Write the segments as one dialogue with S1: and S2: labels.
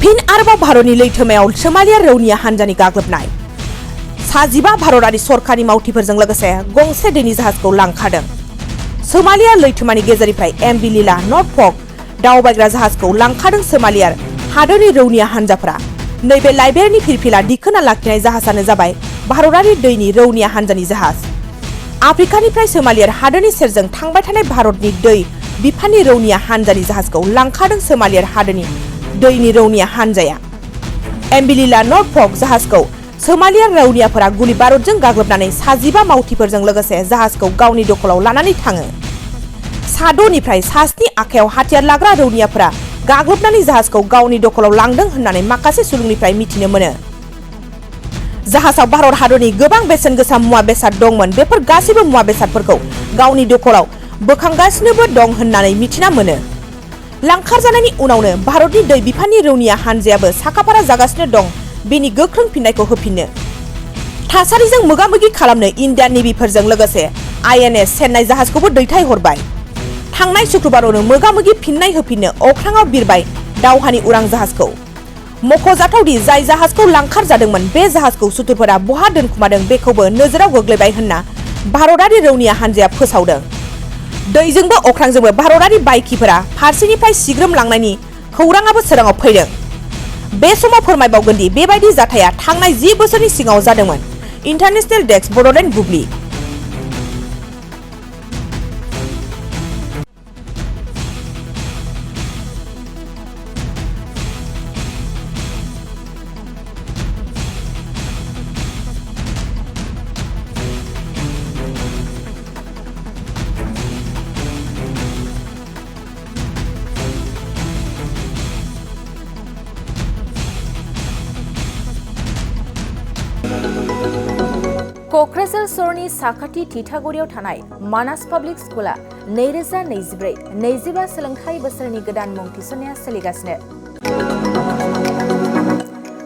S1: फिन आरोबाव भारतनि लैथोमायाव सोमालिया रौनिया हान्जानि गाग्लोबनाय 15 भारतारि सरखारि मावथिफोरजों लोगोसे गंसे दैनि जाहाजखौ लांखारदों। सोमालिया लैथोमानि गेजेरनिफ्राय एमबी लीला नर्थफर्क दावबायग्रा जाहाजखौ लांखारदों सोमालिया हादोरनि रौनिया हान्जाफोरा। नैबे लाइबेरियानि फिरफिला दिखोना लाखिनाय जाहाजानो जाबाय भारतारि दैनि रौनिया हान्जानि जाहाज। आफ्रिकानिफ्राय सोमालिया हादोरनि सेरजों थांबाय थानाय भारतनि दै बिफाननि रौनिया हान्जानि जाहाजखौ लांखारदों सोमालिया हादोरनि दैनि रौनिया हान्जाया। एमबी लीला नर्थफर्क जाहाजखौ सोमालिया रौनियाफोरा गुलि बारुदजों गाग्लोबनानै 15 मावथिफोरजों लोगोसे जाहाजखौ गावनि दखलाव लानानै थाङो। साद'निफ्राय 7नि आखायाव हाथियार लाग्रा रौनियाफोरा गाग्लोबनानै जाहाजखौ गावनि दखलाव लांदों होननानै माखासे सुलुंनिफ्राय मिथिनो मोनो। जाहाजाव भारत हादरनि गोबां बेसेन गोसा मुवा बेसाद दंमोन। बेफोर गासैबो मुवा बेसादफोरखौ गावनि दखलाव बोखांगासिनोबो दं होननानै मिथिना मोनो। लांखारजानायनि उनावनो भारतनि दै बिफाननि रौनिया हान्जायाबो साखाफारा जागासिनो दं बेनि गोख्रों फिननायखौ होफिननो। थासारिजों मोगा-मोगि खालामनो इन्डियान नेभिफोरजों लोगोसे आईएनएस चेन्नाई जाहाजखौबो दैथायहरबाय। थांनाय शुक्रबारावनो मोगा-मोगि फिननाय होफिननो अख्राङाव बिरबाय दावहानि उरां जाहाजखौ। मख'जाथावदि जाय जाहाजखौ लांखारजादोंमोन बे जाहाजखौ सुथुरफोरा बहा दोनखुमादों बेखौबो नोजोराव गोग्लैबाय होनना भारतारि रौनिया हान्जाया फोसावदों। दैजोंबो अख्रांजोंबो भारतारि बायखिफोरा फारसेनिफ्राय सिग्रोमलांनायनि खौराङाबो सोराङाव फैदों। बे समाव फोरमायबावगोन दि बेबायदि जाथाया थांनाय 10 बोसोरनि सिगाङाव जादोंमोन। इन्टारनेशनेल डेस्क बड'लेण्ड बुब्लि।
S2: क'क्राझार सहरनि साखाथि थिथागुरियाव थानाय मानास पाब्लिक स्कुला 2024-25 सोलोंथाइ बोसोरनि गोदान मुं थिसननाया सोलिगासिनो।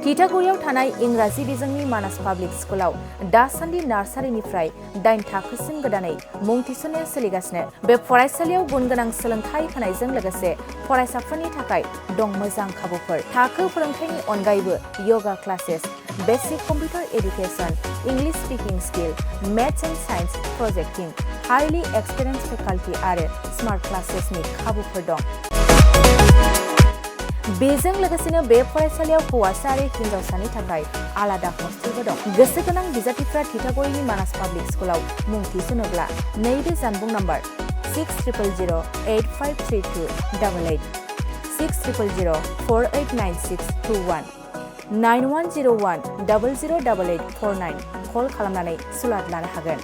S2: थिथागुरियाव थानाय इंराजि बिजोंनि मानास पाब्लिक स्कुलाव दासान्दि नार्सारिनिफ्राय 8 थाखोसिम गोदानै मुं थिसननाया सोलिगासिनो। बे फरायसालियाव गुनगोनां सोलोंथाइ होनायजों लोगोसे फरायसाफोरनि थाखाय दं मोजां खाबुफोर। थाखो फोरोंथायनि अनगायैबो yoga classes, basic computer education, English speaking skill, maths and science projecting, highly experience faculty आरो स्मार्ट क्लासेसनि खाबुफोर दं। बेजों लोगोसेनो बे फरायसालियाव हौवासा आरो हिन्जावसानि थाखाय आलादा हस्टेलबो दं। गोसो गोनां बिजाथिफ्रा थिथागुरिनि मानास पाब्लिक स्कुलाव मुं थिसनोब्ला नैबे जानबुं नम्बर 6000853288 6000489621 9101008849 कल खालामनानै सुलाद लानो हागोन।